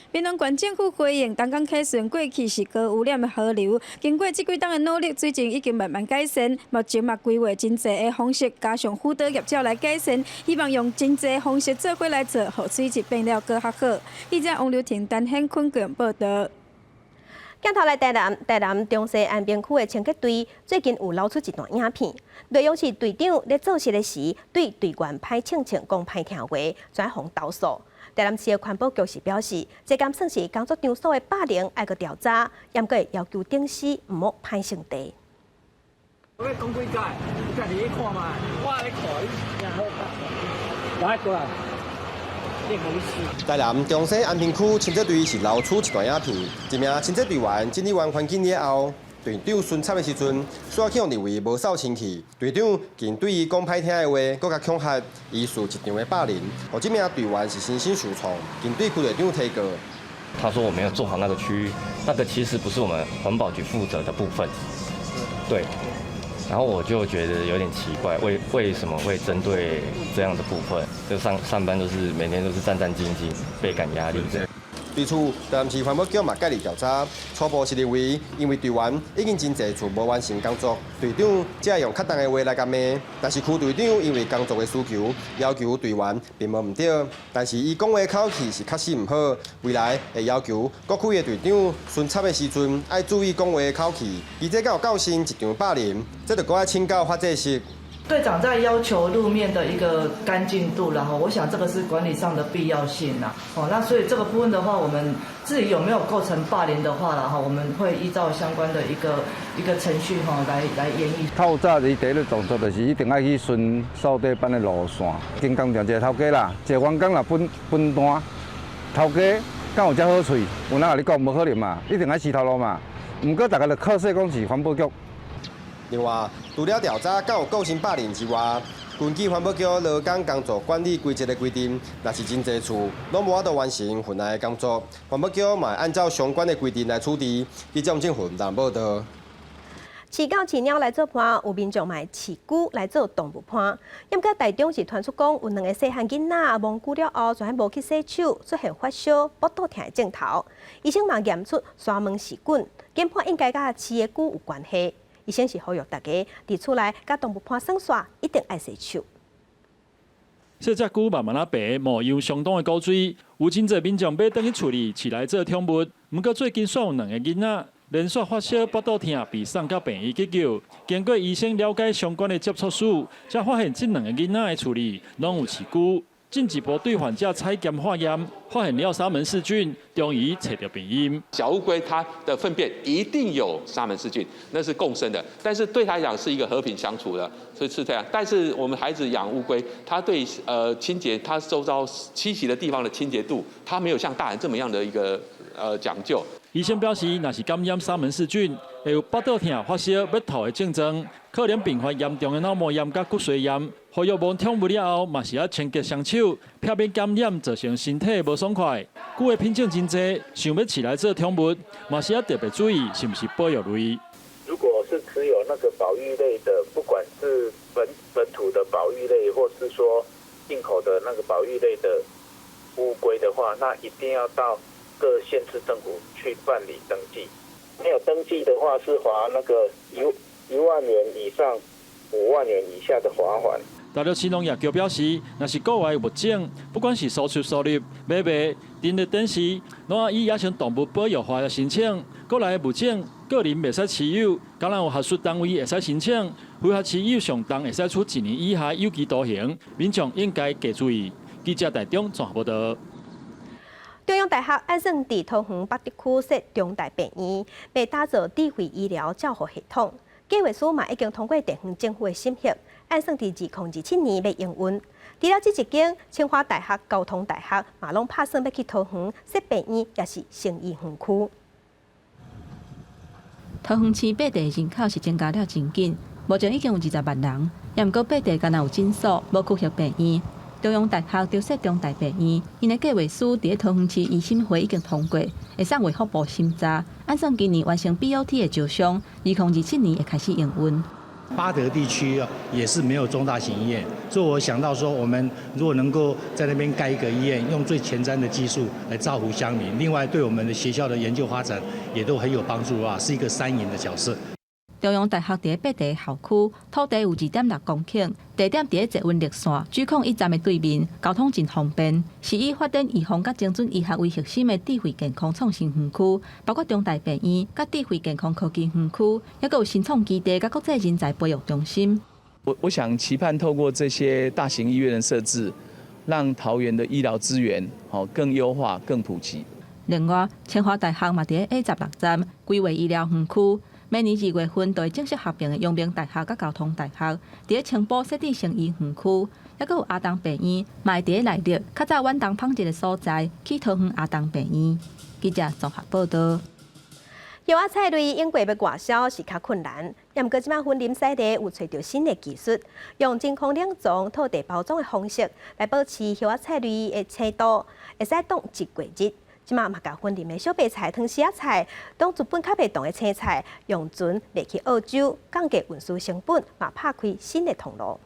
屏東縣政府回應，東港溪雖然過去是高污染的河流，經過這幾冬的努力，水質已經慢慢改善。目前嘛規劃真濟的方式，加上輔導業者來改善，希望用真濟方式做伙來做，予水質變了閣較好。記者王劉婷、陳顯坤報導。鏡頭來台南，台南中西安平區的清潔隊最近有流出一段影片，內容是隊長咧做事的時，對隊員歹銃銃講歹聽話，轉予投訴。台南市的環保局是表示，這敢算是工作場所的霸凌，愛閣調查，猶閣會要求頂司毋好歹性地。我欲講幾擺，你家己去看覓，我咧看你，來過來。台南中西安平區清潔隊是流出一段影片，一名清潔隊員整理完環境了後，隊長巡查的時陣，煞去予認為無掃清氣，隊長竟對伊講歹聽的話，閣共恐嚇，疑似職場的霸凌，予這名隊員是身心受創，竟對區隊長提告。他說我沒有做好那個區域，那個其實不是我們環保局負責的部分，對。然後我就覺得有點奇怪，為什麼會針對這樣的部分？就上班都是每天都是戰戰兢兢，倍感壓力。對此，台南市環保局嘛介入調查，初步是認為，因為隊員已經真濟次無完成工作，隊長才會用較重的話來共罵。但是區隊長因為工作的需求，要求隊員並無毋對，但是伊講話口氣是確實毋好。未來會要求各區的隊長巡查的時陣愛注意講話口氣。伊這敢有構成職場霸凌，這就閣愛請教法制室。隊長在要求路面的一個乾淨度，然後我想這個是管理上的必要性啦。哦，那所以這個部分的話，我們至於有沒有構成霸凌的話，然後我們會依照相關的一個程序哈來研議。透早伊第一個動作就是一定愛去巡掃地班的路線，經工場一个頭家啦，一个員工若分分單，頭家敢有遮好喙？有人共你講無可能嘛，一定愛飼頭路嘛。毋過逐家就靠勢講是環保局。另外，除了調查敢有構成霸凌之外，根據環保局勞工工作管理規則的規定，若是真濟厝攏無法度完成分內的工作，環保局嘛會按照相關的規定來處置。記者吳正雲報道。飼狗飼貓來做伴，有民眾嘛會飼龜來做動物伴。毋過台中是傳出講，有兩个細漢囡仔摸龜了後，全無去洗手，出現發燒、腹肚疼的症頭。醫生嘛驗出沙門氏菌，研判應該佮飼的龜有關係。醫生是呼籲大家佇厝內佮動物伴耍耍，一定愛洗手。這隻龜慢慢仔白，模樣相當的古錐，有真濟民眾買轉去厝裡飼來做寵物。毋過最近煞有兩个囡仔連續發燒、腹肚疼，被送到病院急救。經過醫生了解相關的接觸史，才發現這兩个囡仔的厝裡攏有飼龜。進一步對患者採檢化驗，發現了沙門氏菌，終於揣著病因。小烏龜它的糞便一定有沙門氏菌，那是共生的，但是對它來講是一個和平相處的，所以是這樣。但是我們孩子養烏龜，它對清潔，它周遭棲息的地方的清潔度，它沒有像大人這麼樣的一個講究。醫生表示，若是感染沙門氏菌，會有腹肚疼、發燒、欲吐的症狀，可能併發嚴重的腦膜炎佮骨髓炎。呼籲摸寵物了後，嘛是愛清潔雙手，避免感染造成身體無爽快。龜的品種真濟，想欲飼來做寵物，嘛是愛特別注意，是毋是保育類。如果是持有那個保育類的，不管是本土的保育類，或是說進口的那個保育類的烏龜的話，那一定要到各縣市政府去辦理登記。沒有登記的話，是罰那個1萬元以上5萬元以下的罰款。大陸市農業局表示，若是國外物種，不管是輸出輸入、買賣、陳列展示，攏愛以野生動物保育法來申請。國內的物種，個人袂使持有，敢若有學術單位會使申請。非法持有上重會使處一年以下有期徒刑。民眾應該加注意。記者台中綜合報道。中央大學按算佇桃園八德區設中大病院，欲打造智慧醫療照護系統。計劃書嘛已經通過地方政府的審核，按算佇2027年欲營運。除了這一間，清華大學、交通大學嘛攏拍算欲去桃園設病院，抑是生醫園區。桃園市八德人口是增加了真緊，目前已經有20萬人，也毋過八德敢若有診所，無區域病院。中央大學就設中大病院，𪜶的計劃書佇咧桃園市醫審會已經通過，會送衛福部審查，按算今年完成 BOT 的招商，2027年會開始營運。八德地區也是沒有中大型醫院，所以我想到說，我們如果能夠在那邊蓋一個醫院，用最前瞻的技術來造福鄉民，另外對我們的學校的研究發展也都很有幫助啊，是一個三贏的角色。中央大學佇咧八德校區，土地有2.6公頃，地點佇咧捷運綠線G01站的對面，交通真方便，是以發展預防佮精準醫學為核心的智慧健康創新園區，包括中大病院、佮智慧健康科技園區，猶閣有新創基地佮國際人才培育中心。我想期盼透過這些大型醫院的設置，讓桃園的醫療資源好更優化、更普及。另外，清華大學嘛佇咧 A16站規劃醫療園區。明年2月份就會正式合併的陽明大學佮交通大學，佇咧青埔設置生醫園區，猶閣有阿東病院，嘛會佇咧內壢較早遠東紡織的所在，去桃園阿東病院。記者綜合報道。葉仔菜類永過欲外銷是較困難，毋過這擺雲林西麗有揣著新的技術，用真空冷藏套袋包裝的方式來保持葉仔菜類的鮮度，會使擋一過日。這擺嘛，共雲林的小白菜、糖絲仔菜，當日本較袂凍的青菜，用船賣去澳洲，降低運輸成本，嘛拍開新的通路。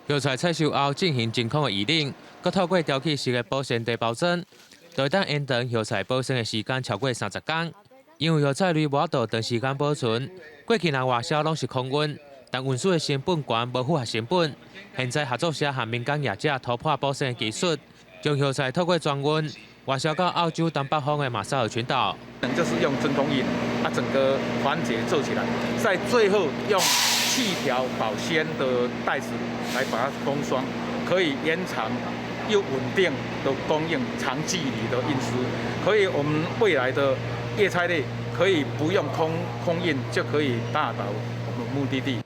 葉菜採收後進行真空的預冷，閣透過調氣式的保鮮袋包裝，就會當延長葉菜保鮮的時間超過30天。因為葉菜類無法度長時間保存，過去若外銷攏是空運，但運輸的成本懸，無符合成本。現在合作社和民間業者突破保鮮的技術，將葉菜透過轉運，外銷到澳洲東北方的馬紹爾群島。就是用真空運，啊，整個環節做起來，在最後用氣條保鮮的袋子來把它封裝，可以延長又穩定的供應長距離的運輸，可以我們未來的葉菜類可以不用空運就可以到達我們目的地。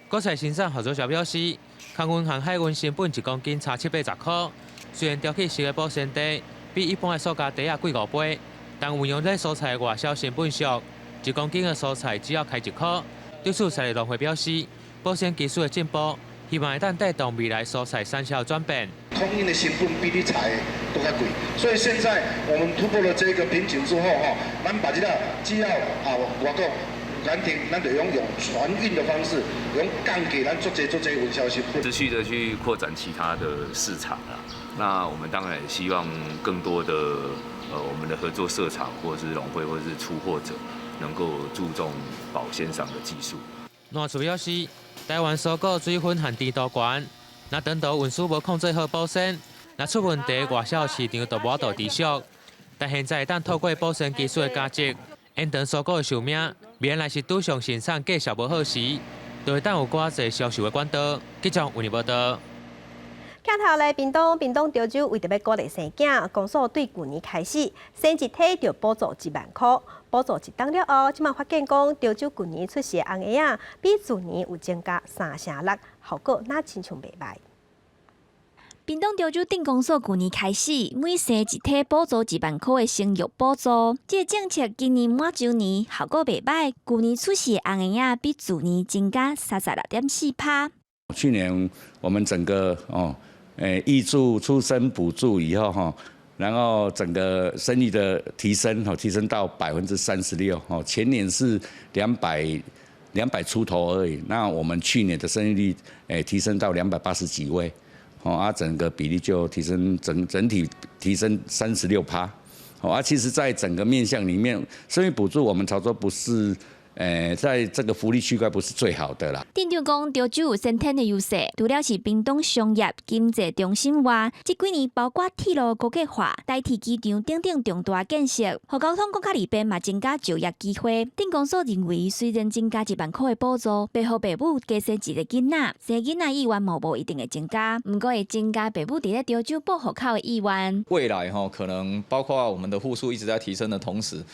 果菜生產合作社表示，空運和海運成本一公斤差七八十箍，雖然潮起式的保鮮袋比一般的塑膠袋仔貴五倍，但運用這蔬菜外銷成本俗，一公斤的蔬菜只要開一箍。對此，菜農會表示，保鮮技術的進步，希望會當帶動未來蔬菜產銷轉變。空運的成本比你菜的都較貴，所以現在我們突破了這個瓶頸之後，哈，咱把這個只要啊，我講難聽，咱就用船運的方式，用降低咱足濟足濟運銷成本。持續的去擴展其他的市場啦。那我們當然也希望更多的我們的合作社場或者是農會或者是出貨者，能夠注重保鮮上的技術。賴處表示，台灣蔬果水分和甜度懸，若長途運輸無控制好保鮮，若出問題，外銷市場就無法度持續。但現在會當透過保鮮技術的加值，延長蔬果的壽命，未來若是拄上生產價數無好時，就會當有較濟銷售的管道。記者為你報道。鏡頭來屏東，屏東潮州為著欲鼓勵生囝，公所對舊年開始，生一胎就補助1萬箍，補助一冬了後，這馬發現講潮州舊年出世的紅嬰仔，比去年有增加三成六，效果若親像袂䆀。屏東潮州鎮公所舊年開始，每生一胎補助1萬箍的生育補助，這個政策今年滿週年，效果袂䆀。舊年出世的紅嬰仔比去年增加36.4%。去年我們整個哦，挹注出生補助以後哈，然後整個生育的提升，提升到36%，哦，前年是兩百出頭而已，那我們去年的生育率，提升到280幾位，哦，啊，整個比例就提升整體提升36%，哦，啊，其實在整個面向裡面，生育補助我們潮州不是。在這個福利區塊不是最好的啦。鎮長講，潮州有先天的優勢，除了是屏東商業經濟中心外，這幾年包括鐵路高架化、台鐵機場等等重大建設，予交通閣較利便，嘛增加就業機會。鎮公所認為，雖然增加1萬箍的補助，袂予父母加生一个囡仔，生囡仔意願嘛無一定會增加，毋過會增加父母佇咧潮州報戶口的意願。未來哈，可能包括我們的戶數一直在提升的同時，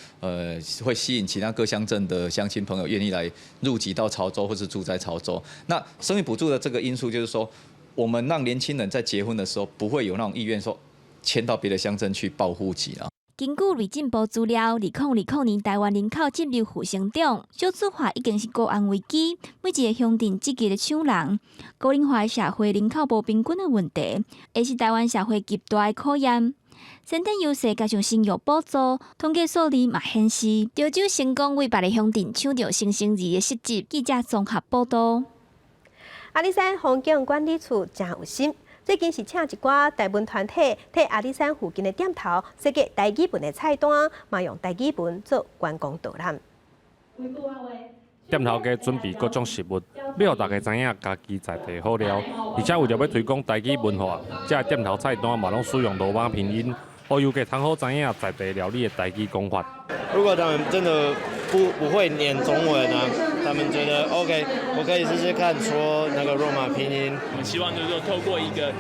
會吸引其他各鄉鎮的鄉親朋友願意來入籍到潮州或是住在潮州。那生育補助的這個因素就是說，我們讓年輕人在結婚的時候不會有那種意願說遷到別的鄉鎮去報戶籍啊。根據內政部資料，2020年台灣人口進入負成長，少子化已經是國安危機，每一個鄉鎮積極咧搶人，高齡化的社會人口無平均的問題，會是台灣社會極大的考驗。先天優勢加上生育補助，統計數字嘛顯示，潮州成功為別个鄉鎮搶著新生兒的實質。記者綜合報道。阿里山風景管理處誠有心，最近是請一寡台文團體替阿里山附近的店頭設計台語文的菜單，嘛用台語文做觀光導覽。店頭家準備各種食物，欲予大家知影家己在地好料，而且為著欲推廣台語文化，這个店頭菜單嘛攏使用羅馬拼音，予遊客通好知影在地料理的台語講法。如果他們真的不會念中文啊，他們覺得 OK，我可以試試看說那個羅馬拼音。我們希望就是說透過一個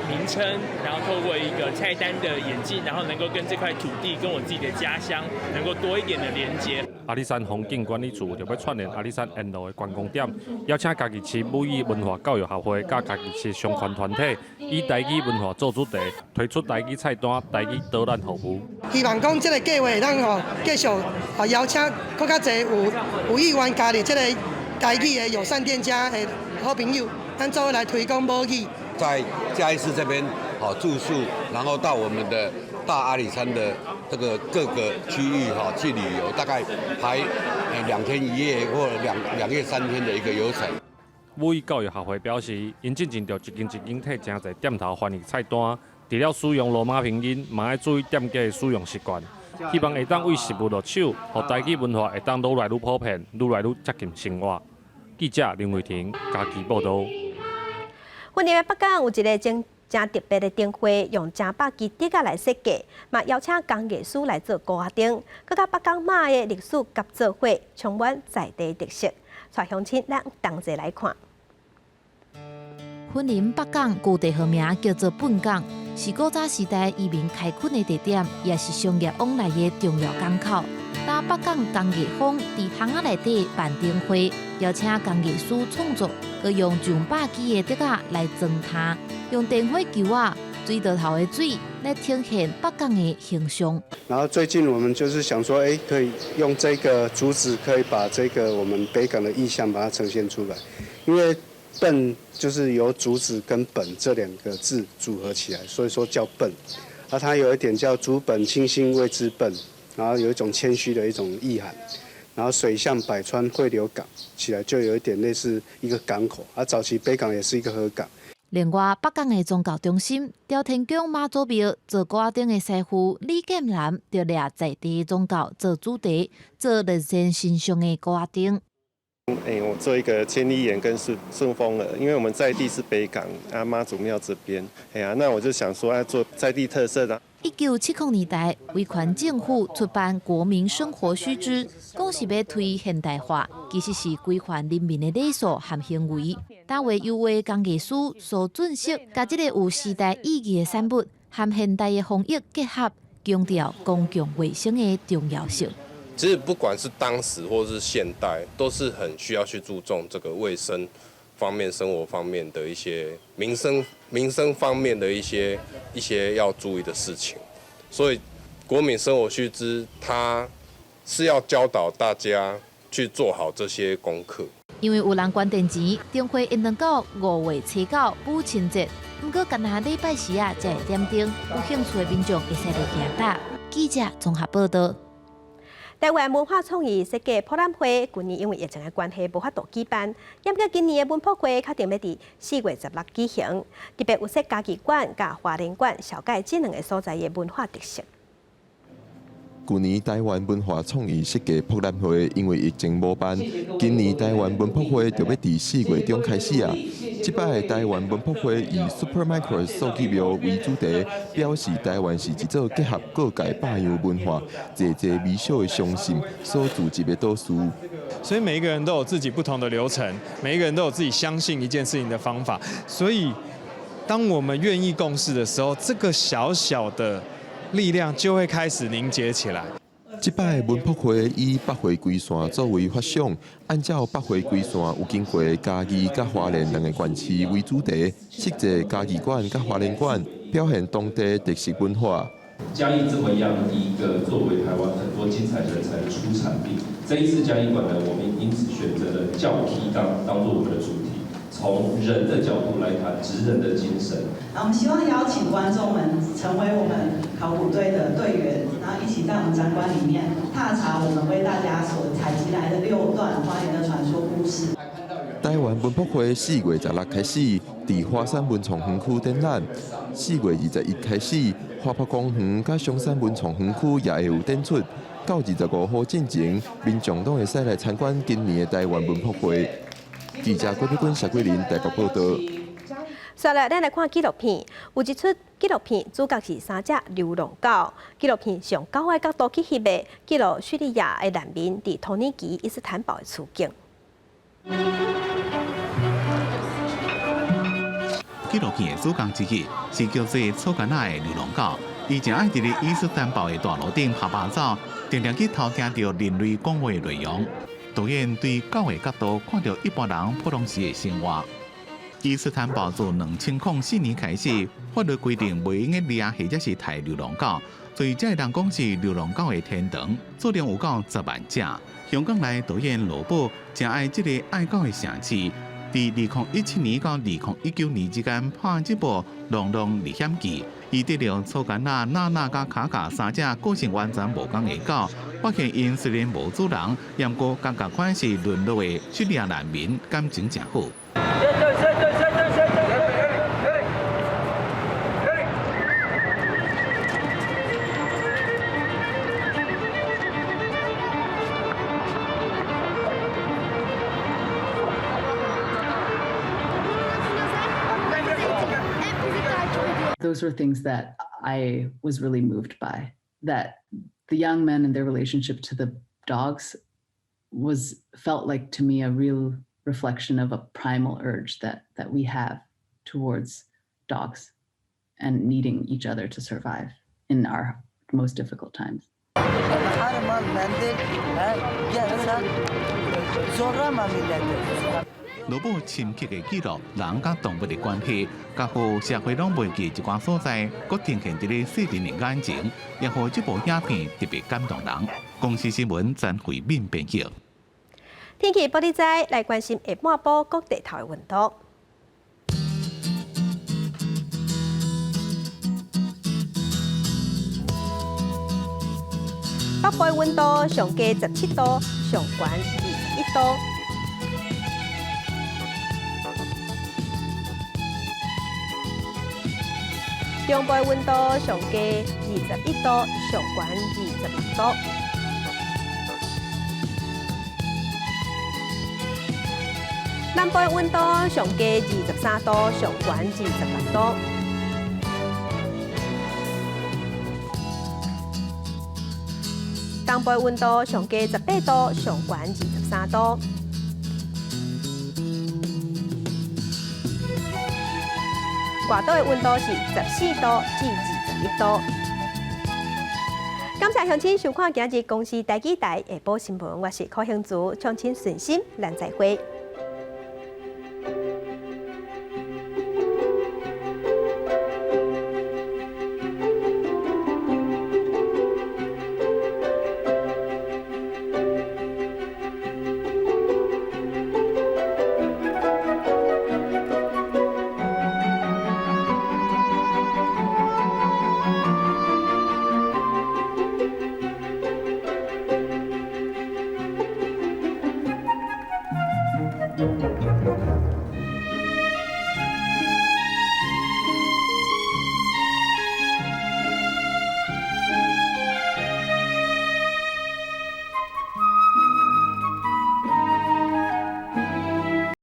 名稱，然後透過一個菜單的演進，然後能夠跟這塊土地、跟我自己的家鄉能夠多一點的連接。阿里山風景管理處就欲串聯阿里山沿路的觀光點，邀請嘉義市母語文化教育協會佮嘉義市相關團體，以台語文化做主題，推出台語菜單、台語導覽服務。希望講這個計劃會當吼繼續邀請閣較濟有意願加入這個台語的友善店家的好朋友，咱做伙來推廣母語。在嘉義市這邊好住宿，然後到我們的大阿里山的這個各個區域哈去旅遊，大概排2天1夜或2夜3天的一個遊程。母語教育協會表示，𪜶進前就一間一間替誠濟店頭翻譯菜單，除了使用羅馬拼音，嘛愛注意店家的使用習慣，希望會當對食物落手，予台語文化會當愈來愈普遍，愈來愈接近生活。記者林慧婷嘉義報道。雲林的北港有一个前誠特別的燈會，用成百支竹仔來設計，嘛邀請工藝師來做鼓仔燈，閣佮北港媽的歷史合做伙，充滿在地特色。帶鄉親咱同齊來看。雲林北港舊地號名叫做笨港，是古早時代移民開墾的地點，也是商業往來的重要港口。當北港工藝坊佇巷仔內底辦燈會，邀請工藝師創作，閣用上百支的竹仔來裝塔，用電火球仔、水道頭的水來呈現北港的形象。然後最近我們就是想說，欸，可以用這個竹子，可以把這個我們北港的意象把它呈現出來，因為笨就是由竹子跟本這兩個字組合起來，所以說叫笨。而它有一點叫竹本清新謂之笨，然後有一種謙虛的一種意涵。然後水向百川匯流港起來，就有一點類似一個港口。而早期北港也是一個河港。另外，北港的宗教中心朝天宮媽祖廟做鼓仔燈的師傅李建南，就掠在地宗教做主題，做人生形象的鼓仔燈。欸，我做一個千里眼跟順順風耳，因為我們在地是北港阿媽祖廟這邊，哎呀，那我就想說要做在地特色的。1970年代，威權政府出版《國民生活須知》，講是欲推現代化，其實是規範人民的禮數和行為。單位油畫工藝師蘇俊色，共這个有時代意義的產物和現代的防疫結合，強調公共衛生的重要性。其實不管是當時或是現代，都是很需要去注重這個衛生方面、生活方面的一些民生方面的一些要注意的事情。所以，國民生活須知，它是要教導大家去做好這些功課。因為有人捐電錢，燈會延長到5月初9母親節。毋過，干焦禮拜四仔才會點燈，有興趣的民眾會使來行搭。記者綜合報道。台灣文化創意設計博覽會，舊年因為疫情的關係無法度舉辦，毋過今年的文博會確定欲佇4月16舉行，特別有設嘉義館佮花蓮館，紹介這兩个所在的文化特色。舊年台灣文化創意設計博覽會因為疫情無辦，今年台灣文博會就欲佇4月中開始啊。這擺台灣文博會以 Super Micro 數據廟為主題，表示台灣是一座結合各界百樣文化、濟濟微小的相信所組織的都市。所以每一個人都有自己不同的流程，每一個人都有自己相信一件事情的方法。所以，當我們願意共事的時候，這個小小的力量就會開始凝結起來。這擺文博會以北回歸線作為發想，按照北回歸線有經過嘉義佮花蓮兩个縣市為主題，設計嘉義館佮花蓮館，表現當地特色文化。嘉義這麼樣一個作為台灣很多精彩人才的出產地，這一次嘉義館呢，我們因此選擇了教起工當做我們的主題，從人的角度來談職人的精神。我們希望邀請觀眾們成為我們考古隊的隊員，然後一起在我們展館裡面踏查我們為大家所採集來的六段花蓮的傳說故事。台灣文博會4月16開始，佇華山文創園區展覽；4月21開始，花博公園佮松山文創園區也會有展出。到25號進前，民眾攏會使來參觀今年的台灣文博會。記者郭碧君、謝桂林台北報道。接來，咱來看紀錄片。有一齣紀錄片，主角是三隻流浪狗。紀錄片從狗的角度去翕的，記錄敘利亞的難民佇土耳其伊斯坦堡的處境。紀錄片的主角之一是叫做草干仔的流浪狗，伊誠愛佇咧伊斯坦堡的大路頂趴趴走，定定去偷聽著人類講話的內容。導演對狗的角度看著一般人普通時的生活。伊斯坦堡自2004年開始，法律規定袂用得掠或者是刣流浪狗，所以這个人講是流浪狗的天堂，數量有夠10萬隻。香港來導演羅寶誠愛這个愛狗的城市，佇2017年到2019年之間拍這部《浪浪歷險記》，伊得著草干仔、娜娜佮卡卡三隻個性完全無仝的狗，發現𪜶雖然無主人，毋過佮仝款是淪落的敘利亞難民，感情誠好。Those were things that I was really moved by. That the young men and their relationship to the dogs was felt like to me a real reflection of a primal urge that we have towards dogs and needing each other to survive in our most difficult times. 羅布深刻的記錄人佮動物的關係，佮予社會攏袂記一寡所在，閣呈現佇咧世人的眼前，也予這部影片特別感動人。公視新聞曾慧敏編輯。天氣報你知，來關心下半晡各地頭的溫度。北部的溫度上低17度，上懸21度。中部的溫度上低21度，上懸26度。南部的溫度上低23度，上懸26度。東部的溫度上低18度，上懸23度。外島的溫度是14度至21度。感謝鄉親收看今日公視台語台下晡新聞，我是柯興竹，鄉親順心，咱再會。